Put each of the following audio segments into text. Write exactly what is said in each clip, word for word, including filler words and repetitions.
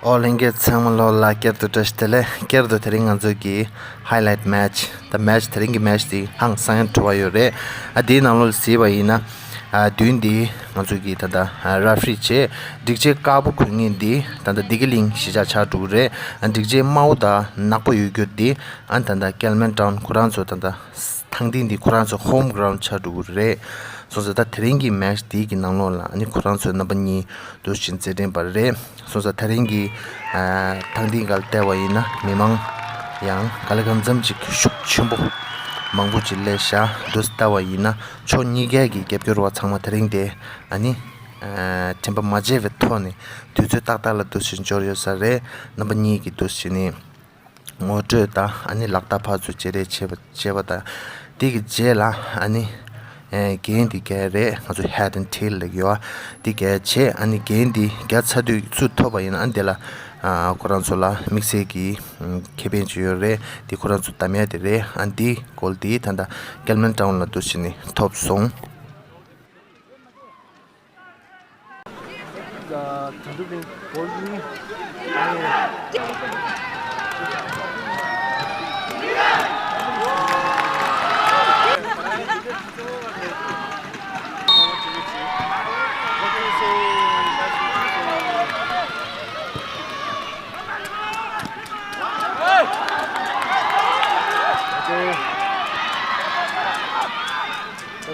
ཨོ་ལྷན་རྒྱས་ཚང་མ་ལོ་ལ་བསྐྱར་དུ་བཀྲ་ཤིས་བདེ་ལེགས། བསྐྱར་དུ་དེ་རིང་ང་ཚོ་གི་highlight match ད་match དེ་རིང་གི་match དེ་ཧང་སང་ཡང་བྲོ་བ་ཡོད་རེད། ཨ་དེའི་ནང་ལོགས་གཟིགས་པ་ཡིན་ན་ཨ་མདུན་དེ་ང་ཚོ་གི་ད་ལྟ་ཨ་referee བྱས་སྒྲིག་ཆས་དཀར་པོ་གོན་མཁན་དེ་ད་ལྟ་བདེ་སྐྱིད་གླིང་གཞིས་ཆགས་ཆགས་འགྲོ་གི་རེད། ཨ་སྒྲིག་ཆས་དམར་པོ་དང་ནག་པོ་ཡོད་རྒྱུ་དེ་ཨ་ད་ལྟ་Kelman Town ཁོ་རང་ཚོ་ད་ལྟ་ཐང་སྟེང་འདི་ཁོ་རང་ཚོ་home ground ཆགས་འགྲོ་གི་རེད། སོང་ཙང་ད་དེ་རིང་གི་match འདི་གི་ནང་ལོགས་ལ་ཨ་ནི་ཁོ་རང་ཚོ་རྣམ་པ་གཉིས་འདུག་བཞིན་རྩེད་འགྲན་པ་རེད། སོང་ཙང་དེ་རིང་གི་ཨ་ཐང་སྟེང་སྒང་ལ་བལྟས་པ་ཡིན་ན་མི་མང་ཡང་ག་ལེ་གང་འཚམ་ཅིག་ཤུགས་ཆེན་པོ་མང་པོ་ཅིག་སླེབས་ཤག་འདུག་ལྟ་བ་ཡིན་ན་ཕྱོགས་གཉིས་ཀའི་གི་རྒྱབ་སྐྱོར་བ་ཚང་མ་དེ་རིང་དེ་ཨ་ནི་ཨ་དྲན་པ་མ་བརྗེད་པའི་ཐོག་ནས་དུས་ཚོད་ཏག་ཏག་ལ་འདུག་བཞིན་འབྱོར་ཡོད་ས་རེད། རྣམ་པ་གཉིས་ཀྱིས་འདུག་བཞིན་ནས། ངོ་སྤྲོད་དང་ཨ་ནི་ལག་རྟགས་ཕར་ཚུར་བརྗེ་རེས་བྱེད་པ་བྱེད་པ་དང་། དེ་གི་རྗེས་ལ་ཨ་ནི་ཨེ་འགན་འདི་རྒྱག་རེད། ང་ཚོ་head and tail ལབ་ཀྱི་ཡོད། དེ་རྒྱག་བྱས་ཨ་ནི་འགན་འདི་རྒྱག་ཚར་དུས་ཚུར་ཐོབ་པ་ཡིན་ན་ཨ་ནི་དེ་ལ་ཨ་ཁོ་རང་ཚོ་ལ་དམིགས་བསལ་གྱི་ཁེ་ཕན་ཅིག་ཡོད་རེད། དེ་ཁོ་རང་ཚོ་གདམ་ཡ་དེ་རེད། ཨ་འདི་གོལ་འདི་ད་ལྟ་Kelman Town ལ་འདུག་བྱས་ནས་ཐོབ་སོང་། ད་དུང་གོལ་ནི། ད་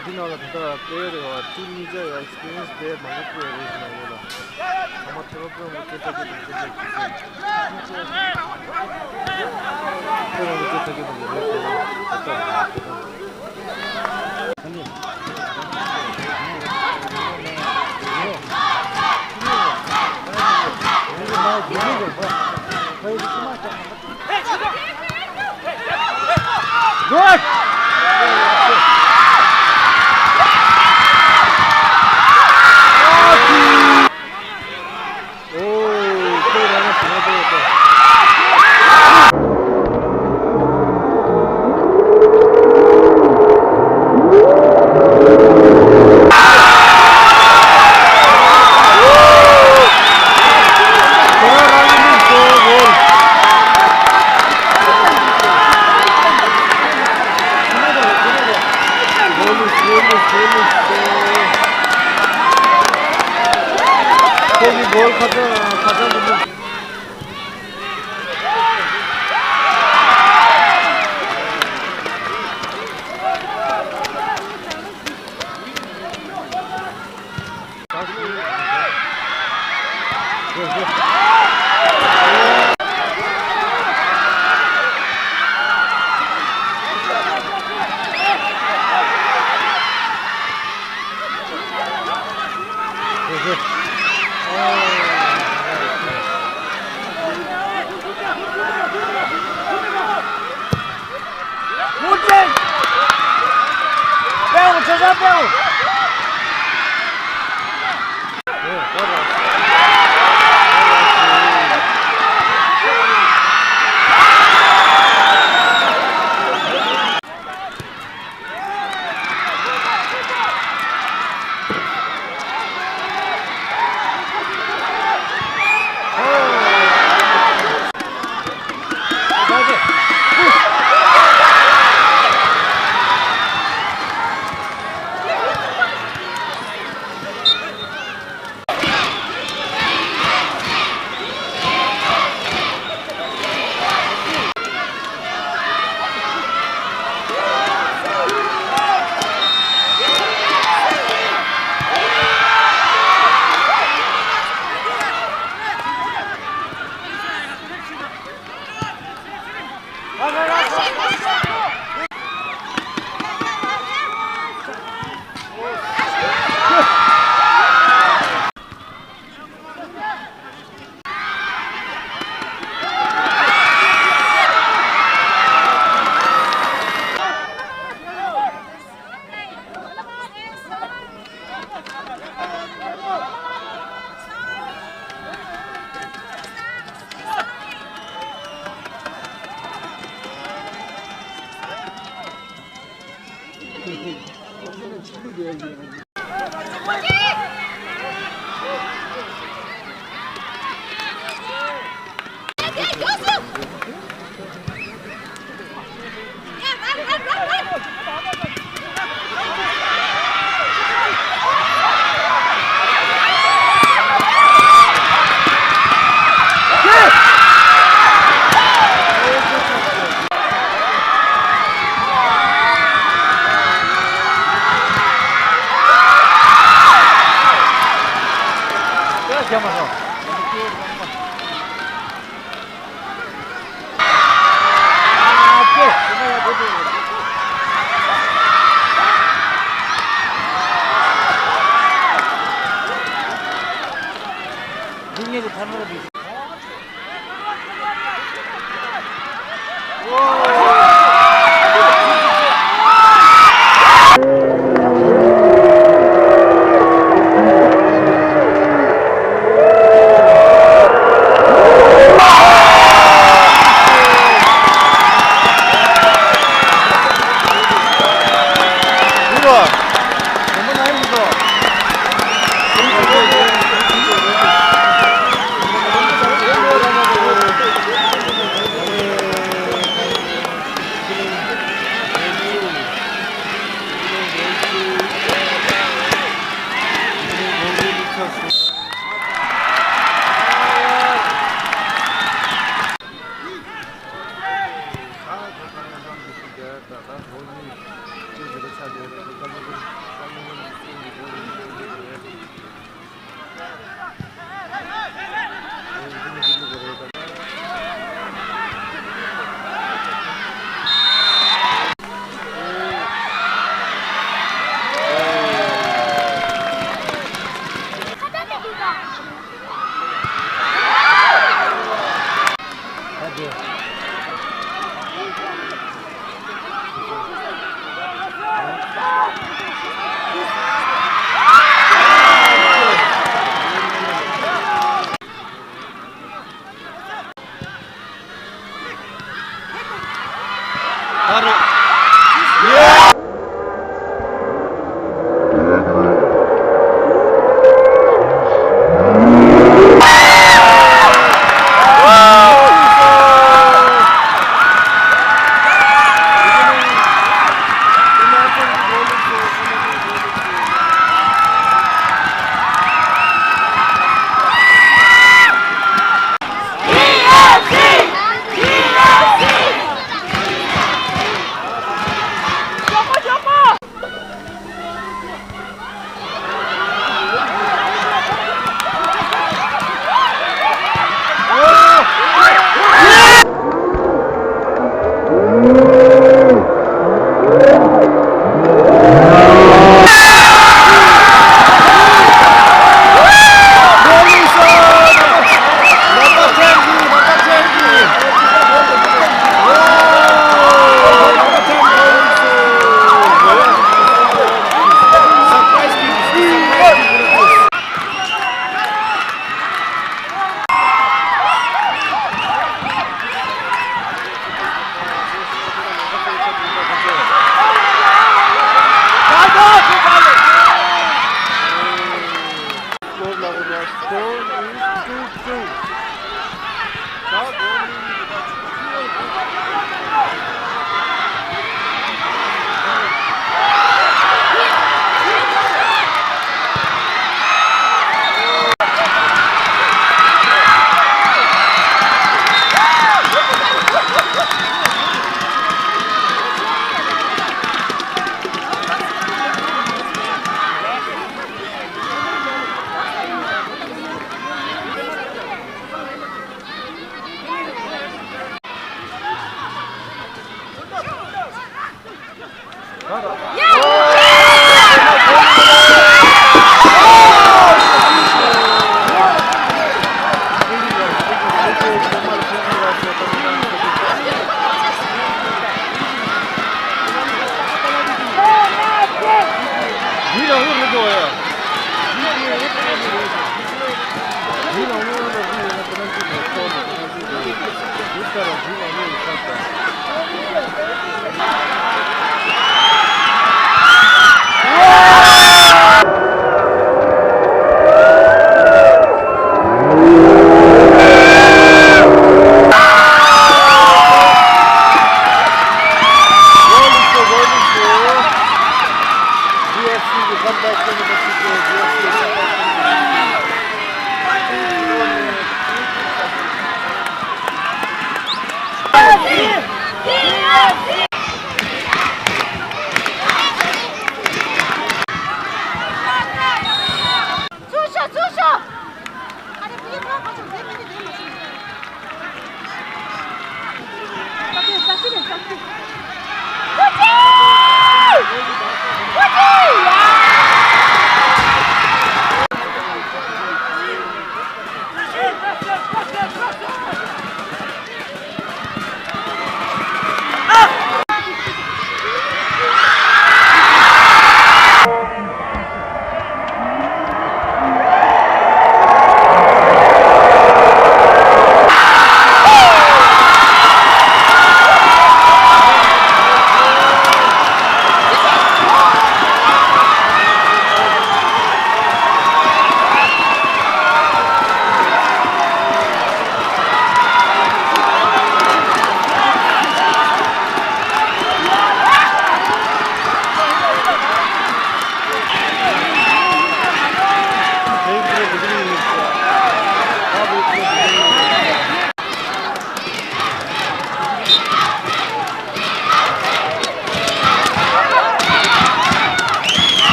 འདི་ནང་ལ་ད་ལྟ་པེ་ལེ་ཡར་ཡོད་པ་ཊིམ་གཉིས་ཆ་ཡོད་པ་ཨེགསི་པི་རི་ཡན་སི་དེ་མང་པོ་བྱུང་ཡོད་རེད། ཟེར་ན་ཡོད་ལ་ཚང་མ་ཐོ་རངས་ཐོ་རངས་ཀྱི་སྐད་ཆ་སྐད་ཆ་སྐད་ཆ་སྐད་ཆ་ཐོ་རངས་ཀྱི་སྐད་ཆ་སྐད་ཆ་རེད་ཟེར་ན་ད་ལྟ་རེད། Good. ཁྱེད་ཀྱི་གོལ་ཁ་སང་ཁ་སང་གི་